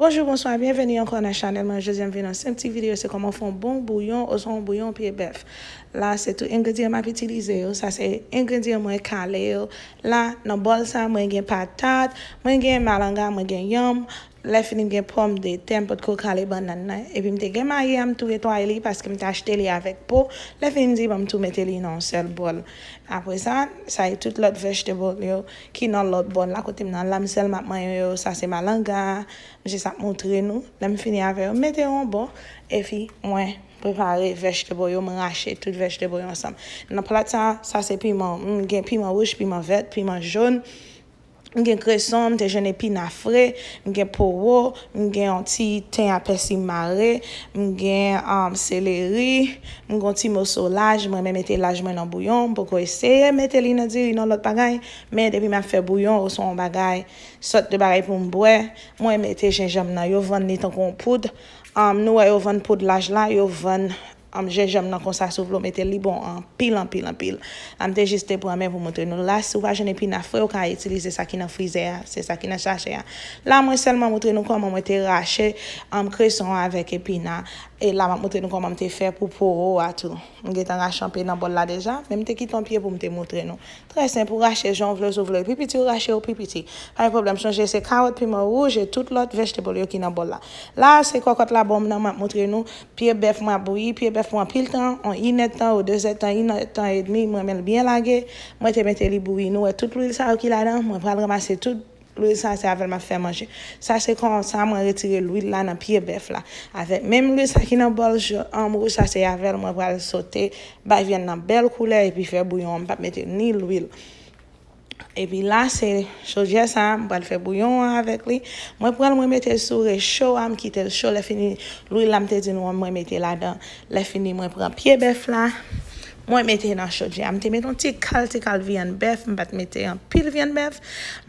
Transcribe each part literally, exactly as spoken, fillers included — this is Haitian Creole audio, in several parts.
Bonjou, bonswa, byenveni ankò nan chanèl mwen. Jodi a m vin yon senp ti videyo, se kòman fè yon bon bouyon oswa yon bouyon pye bèf. La, se tout engredyan m ap itilize yo. Sa se engredyan mwen kale yo. La, nan bòl sa, mwen gen patat, mwen gen malanga, mwen gen yanm. Lè fini, m gen pòmdetè, m potko kale bannann nan. Epi m te gen mayi a, m tou netwaye li paske m te achte li avèk po. Lè fini, m di, "Ban m tou mete li nan yon sèl bòl." Apre sa, sa e tout lòt vegetable yo ki nan lòt bòl la kote m nan la, m sèlman ap manyen yo. Sa se malanga, m jis ap montre nou. Lè m fini avè yo, m mete yo yon bò, epi mwen prepare vegetable yo, m rache tout vegetable yo ansanm. Nan plat sa, sa se piman, m gen piman wouj, piman vèt, piman jòn, m gen kreson, m te jwenn epina fre, m gen powo, m gen yon ti ten a pèsi mare, m gen um, seleri, m gen yon ti moso laj, mwen renmen mete laj mwen nan bouyon, m poko eseye mete li nan diri, nan lòt bagay, men depi m ap fè bouyon oswa yon bagay, sòt de bagay pou m bwè, mwen mete jenjanm nan, yo vann li tankou yon poud, um, nou wè yo vann poud laj la, yo vann um, jenjanm nan konsa si w vle w mete l, li bon anpil, anpil, anpil. La m te jis te pran men pou montre nou. La, si w pa jwenn epina fre, ou ka itilize sa ki nan frizè a, se sa ki nan sachè a. La, mwen sèlman montre nou kòman mwen te rache um, kreson an avèk epina. E la, m ap montre nou kòman m te fè pou powo a tou. M gentan rache yon pe nan bòl la deja, men m te kite yon pye pou m te montre nou. Trè senp, ou rache jan w vle, si w vle l pi piti, ou rache yo pi piti. Pa gen pwoblèm, sonje se kawòt, piman wouj e tout lòt vegetable yo ki nan bòl la. La, se kòkòt la bò m nan, m ap montre nou. Pye bèf mwen ap bouyi, pye bèf mwen anpil tan, yon inèdtan ou dezèdtan, inèdtan edmi, mwen renmen l byen lage. Mwen te mete li bouyi, nou wè tout lwil sa yo ki ladan, mwen pral ranmase tout lwil sa, se avè l m ap fè manje. Sa se konsa mwen retire lwil la nan pye bèf la. Avèk menm lwil sa ki nan bòl wouj sa, se avè l mwen pral sote, bay vyann nan bèl koulè epi fè bouyon an, m p ap mete ni lwil. Epi la, se chodyè sa, m pral fè bouyon an avèk li. Mwen pran l, mwen mete l sou recho a, m kite l cho. Lè fini, lwil la, m te di nou an, mwen mete ladan. Lè fini, mwen pran pye bèf la, mwen mete nan chodyè a. M te mete yon ti kal, ti kal vyann bèf, m pa t mete anpil vyann bèf.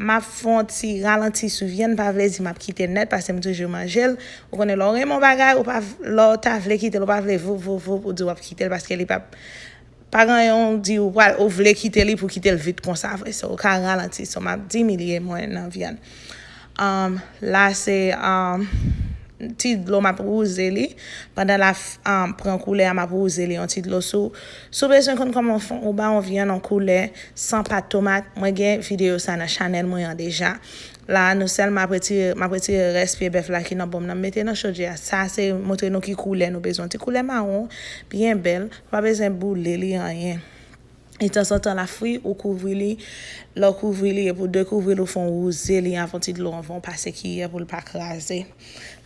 M ap fè yon ti ralanti sou vyann, pa vle di m ap kite l nèt, paske m toujou manje l. Ou konnen, lè w renmen yon bagay, ou pa, lè w ta vle kite l, ou pa vle voup, voup, voup, ou di w ap kite l, paske li p ap Pa gen anyen w di ou pral, ou vle kite li pou kite l vit konsa vre. So, ou ka ralanti. So, m ap dimilye mwen nan vyann. Um, la, se um, ti dlo m ap wouze li. Pandan l ap um, pran koulè a, m ap wouze li yon ti dlo sou. Si w bezwen konn kòman fè, ou ba yon vyann yon koulè san pat tomat, mwen gen videyo sa nan chanèl mwen an deja. La, nou sèl, m ap retire, m ap retire rès pye bèf la ki nan bò m nan, m mete nan chodyè a. Sa se montre nou ki koulè nou bezwen. Ti koulè mawon, byen bèl. Ou pa bezwen boule li anyen. E tanzantan l ap fri, ou kouvri li. Lè w kouvri li, epi w dekouvri l, ou fè yon wouze li avè yon ti dlo anvan w pase kiyè pou l pa kraze.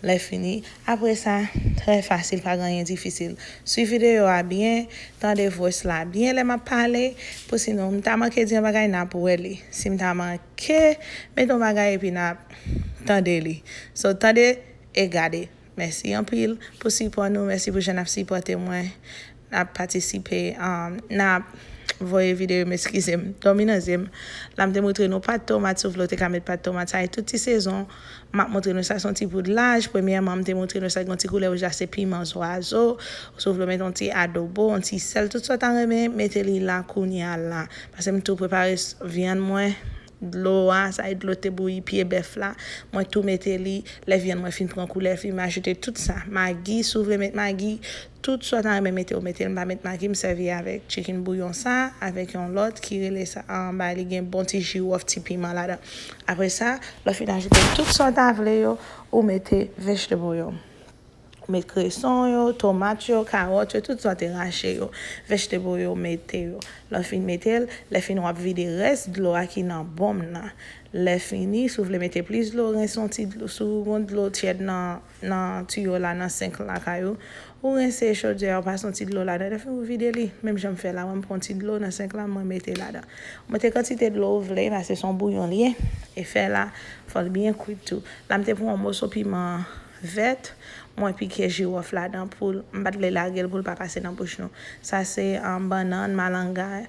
Lè fini, apre sa, trè fasil, pa gen anyen difisil. Swiv videyo a byen, tande voice la byen lè m ap pale, pou sinon, m ta manke di yon bagay, n ap wè li. Si m ta manke mete yon bagay, epi n ap tande li. So, tande e gade. Mèsi anpil pou sipò nou. Mèsi pou jan n ap sipòte mwen. N ap patisipe, um, n ap voye videyo, m eskize m, dòmi nan zye m. La, m te montre nou pat tomat, si w vle w te ka met pat tomat. Sa e tout ti sezon. M ap montre nou sa, se yon ti poud laj. Premyèman, m te montre nou sa, gen yon ti koulè wouj la, se piman zwazo. Si w vle w mete yon ti adobo, yon ti sèl, tout sa w ta renmen, mete li la kounye a la. Paske m tou prepare s-, vyann mwen. Dlo a, sa e dlo te bouyi pye bèf la. Mwen tou mete li, lè vyann mwen fin pran koulè, fin m ajoute tout sa. Magi, si w vle met magi, tout sa w ta renmen mete, w mete l. M pa met magi, m sèvi avèk chicken bouillon sa, avèk yon lòt ki rele sa, anba li gen bon ti jiwòf, ti piman ladan. Apre sa, lè w fin ajoute tout sa w ta vle yo, ou mete vegetable yo. Ou met kreson yo, tomat yo, kawòt yo, tout sa w te rache yo, vegetable yo, mete yo. Lè w fin mete l, lè fini w ap vide rès dlo a ki nan bonm nan. Lè fini, si w vle mete plis dlo, rense yon ti dlo, si w gen dlo tyèd nan, nan tiyo la, nan senk lakay ou, ou rense chodyè a, ou pase yon ti dlo ladan. Lè fini, ou vide li, menm jan m fè la, mwen m pran yon ti dlo nan senk la, mwen mete ladan. Ou mete kantite dlo ou vle, paske se yon bouyon li ye, e fè la, fò l byen kwit tou. La, m te pran yon moso piman vèt, mwen pike jiwòf ladan pou l, m pa t vle lage l pou l pa pase nan bouch nou. Sa se, um, bannann, malanga,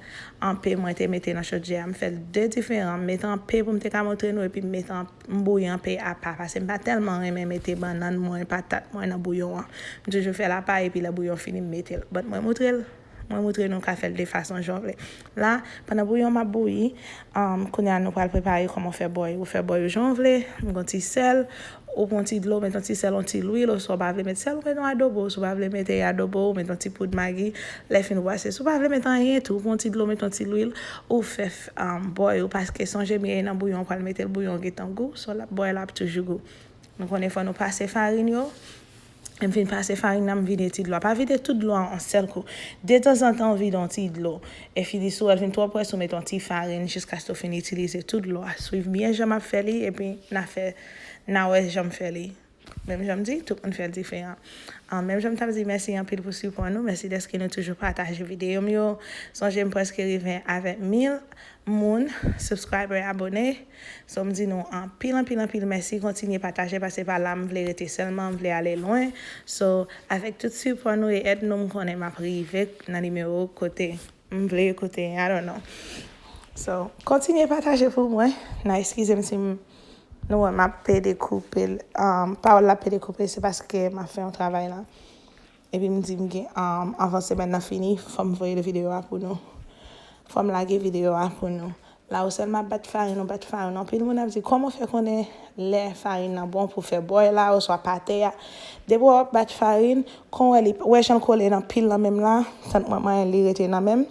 anpe mwen te mete nan chodyè a. M fè l de diferan. M mete anpe pou m te ka montre nou, epi m mete an-, m bouyi anpe apa, paske m pa tèlman renmen mete bannann mwen, patat mwen nan bouyon an. M toujou fè l apa, epi lè bouyon fini, m mete l. But mwen montre l, mwen montre nou ka fè l de fason jan w vle. La, pandan bouyon m ap bouyi, um, kounye a nou pral prepare kòman w fè bòy. Ou fè bòy ou jan w vle, m gen yon ti sèl, Ou pran ti dlo, met yon ti sèl, yon ti lwil, oswa w pa vle met sèl, ou met yon adobo, si w pa vle mete adobo, ou met yon ti poud magi, lè fini w pase. Si w pa vle met anyen tou, ou pran ti dlo, met yon ti lwil, ou fè um, bòy ou, paske sonje byen nan bouyon, ou pral mete l bouyon gentan gou, so l ap bòy la ap toujou gou. Nou konnen fò nou pase farin yo. M fin pase farin nan, m vide ti dlo a. Pa vide tout dlo a yon sèl kou. Detanzantan, ou vide yon ti dlo. E fini si w wè l vin twò près, ou met yon ti farin jiskaske w fin itilize tout dlo a. Swiv byen jan m ap fè li, epi n a fè, n a wè jan m fè li. Menm jan m di, tout moun fè l diferan. An, menm jan m t ap di mèsi anpil pou sipò nou, mèsi dèske nou toujou pataje videyo m yo. Sonje m prèske rive avèk mil moun, subscriber, abone. So, m di nou anpil, anpil, anpil mèsi. Kontinye pataje, paske pa la m vle rete sèlman, m vle ale lwen. So, avèk tout sipò nou e èd nou, m konnen m ap rive nan nimewo kote m vle, kote, I don't know. So, kontinye pataje pou mwen. N a eskize m si m, nou wè, m ap pede koupe l. Um, pawòl la pede koupe, se paske m ap fè yon travay la. Epi m di m gen, um, anvan semèn nan fini, fò m voye videyo a pou nou. Fò m lage videyo a pou nou. La ou sèlman ap bat farin, ou bat farin. Anpil moun ap di, kòman w fè konnen lè farin nan bon pou fè bòy la, oswa pate a? Depi w ap bat farin, kon w wè li, wè jan l kole nan pil nan men m la, tank mwen, mwen, li rete nan men m.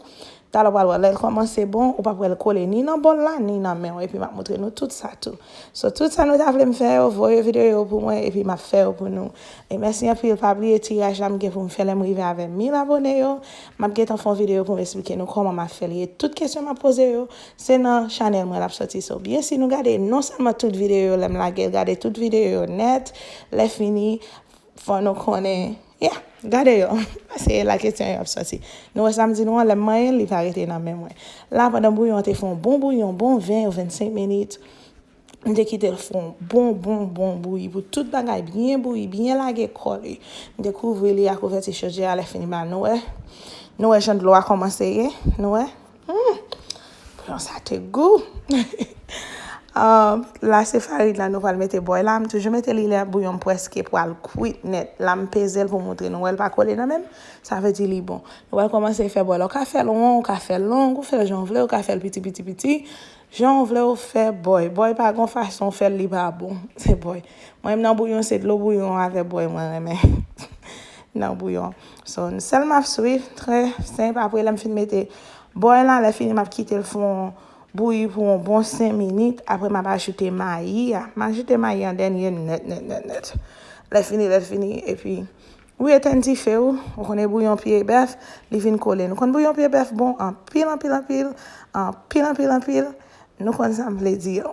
Talè w pral wè, lè l kòmanse bon, ou p ap wè l kole ni nan bòl la, ni nan men w. Epi m ap montre nou tout sa tou. So, tout sa nou ta vle m fè yo, voye videyo yo pou mwen, epi m ap fè yo pou nou. E mèsi anpil, pa bliye tiraj la m gen pou m fè lè m rive avè mil abone yo. M ap gentan fè yon videyo pou m esplike nou kòman m ap fè li. E tout kesyon m ap poze yo, se nan chanèl mwen l ap sòti. So, byen si nou gade non sèlman tout videyo yo, lè m lage l, gade tout videyo yo nèt, lè fini, fò nou konnen, yeah, gade yo. Paske la kesyon yo ap sòti. Nou wè sa m di nou an, lè m manyen l, li pa rete nan men mwen. La, pandan bouyon an te fè yon bon bouyon, bon ven, vennsenk minit, m te kite l fè yon bon, bon, bon bouyi pou tout bagay byen bouyi, byen lage kò li. M te kouvri li ak kouvèti chodyè a, lè fini ba nou wè. Nou wè jan dlo a kòmanse ye, nou wè. Hmm. Bouyon sa te gou. Um, la se farin la nou pral mete bòy la. M toujou mete li lè bouyon m prèske pral kwit nèt. La m peze l pou montre nou wè l pa kole nan men m. Sa vle di li bon. Nou pral kòmanse fè bòy la. Ou ka fè l won, ou ka fè l long, ou fè l jan w vle, ou ka fè l piti, piti, piti. Jan w vle w fè bòy. Bòy pa gon fason w fè l, li pa bon. Se bòy. Mwen menm nan bouyon, se dlo bouyon avè bòy mwen renmen. Nan bouyon. So, sèl m ap swiv, trè senp. Apre, lè m fin mete bòy la, lè fini, m ap kite l fè yon bouyi pou yon bon senk minit. Apre, m ap ajoute mayi a. M ajoute mayi an dènye nèt, nèt, nèt, nèt. Lè fini, lè fini, epi ou etenn dife ou, ou konnen bouyon pye bèf, li vin kole. Nou konn bouyon pye bèf bon anpil, anpil, anpil, anpil, anpil, anpil. Nou konn sa m vle di yo.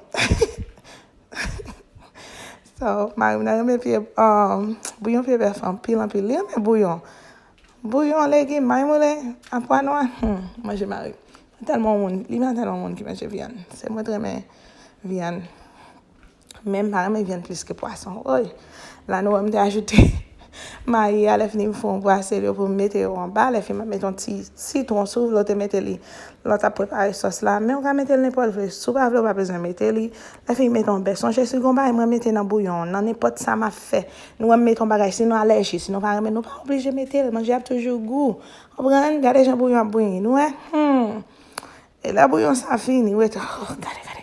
So, mari m nan renmen pye, um, bouyon pye bèf anpil, anpil. Li renmen bouyon. Bouyon, legim, may moulen, ak pwa nwa. Hmm, manje mari. Tèlman moun, li pa tèlman moun ki manje vyann. Se mwen t renmen vyann. Men m pa renmen vyann plis ke pwason. Oy! La nou wè m te ajoute mayi a, lè fini m fè yon brase yo pou m mete yo anba. Lè fini m ap mete yon ti sitwon si w vle w te mete li lè w t ap prepare sòs la. Men w ka mete l nenpòt vle. Si w pa vle, w pa bezwen mete li. Lè fini mete yon bè. Sonje si gon bagay mwen mete nan bouyon, nan nenpòt sa m ap fè. Nou wè m mete yon bagay, si nou alèji, si nou pa renmen, nou pa oblije mete l. Manje ap toujou gou. Konprann? Gade jan bouyon ap bouyi. Nou wè? Hmm. E lè bouyon sa fini, ou wete, oh, gade, gade.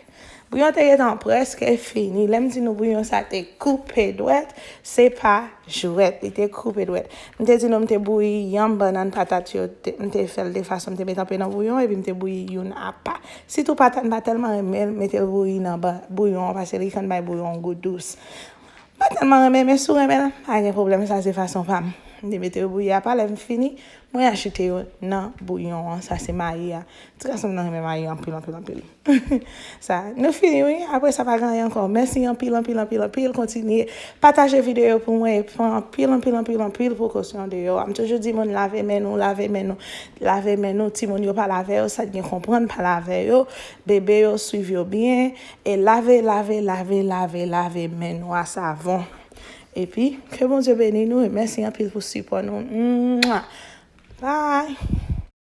Bouyon te gentan prèske fini. Lè m di nou bouyon sa te koupe dwèt, se pa jwèt, li te koupe dwèt. M te di nou m te bouyi yanm, bannann, patat yo, te- m te fè l de fason, m te mete anpe nan bouyon, epi m te bouyi youn apa. Sitou patat, m pa tèlman renmen l, mete l bouyi nan ba- bouyon an, paske li konn bay bouyon an gou dous. M pa tèlman renmen, men si w renmen l, pa gen pwoblèm, sa se fason pa m. M te mete yo bouyi apa, lè m fini, mwen ajoute yo nan bouyon an, sa se mayi a. Ti gason m nan renmen mayi anpil, anpil, anpil. Sa, nou fini, wi. Apre sa, pa gen anyen ankò. Mèsi anpil, anpil, anpil, anpil. Kontinye pataje videyo pou mwen e pran anpil, anpil, anpil, anpil prekosyon deyò a. M toujou di moun, lave men nou, lave men nou, lave men nou. Timoun yo pa lave yo, sa t gen konprann pa lave yo. Bebe yo, swiv yo byen. E lave, lave, lave, lave, lave men nou a savon. Epi, ke Bondye beni nou e mèsi anpil pou sipò nou. Mwah! Bye!